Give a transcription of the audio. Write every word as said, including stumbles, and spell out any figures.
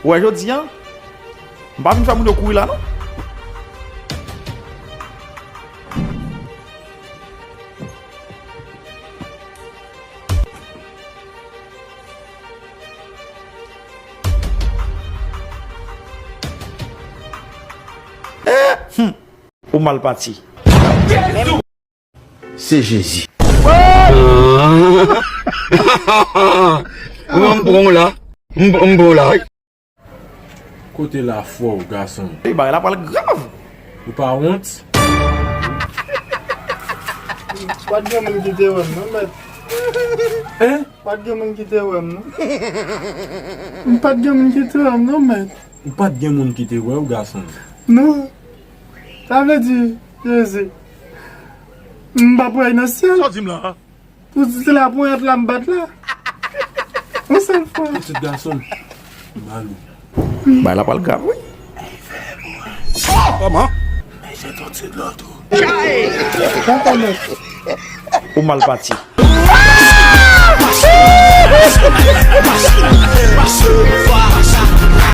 Ou wè jodi a, m pa vin fè moun yo kouri la non. Eh, hmm. Ou mal pati. Se Jezi. Mwen m pran w la. M m pran w la. Kote lafwa w, gason? Ey, bagay la pral grav. Ou pa wont? Pa t gen moun ki te wè m non, mèt. Hein? Pa t gen moun ki te wè m non. Pa t gen moun ki te wè m non, mèt. Ou pa t gen moun ki te wè w, gason? Non. Sa vle di, Jezi, m p ap wè nan syèl. Sa w di m la? Pou di se laponyèt la m bat la. Yon sèl fwa. Pitit gason m, m ba l ou. Bay la pral grav, wi. Kòman? Men jete yon ti dlo tou. Ou mal pati.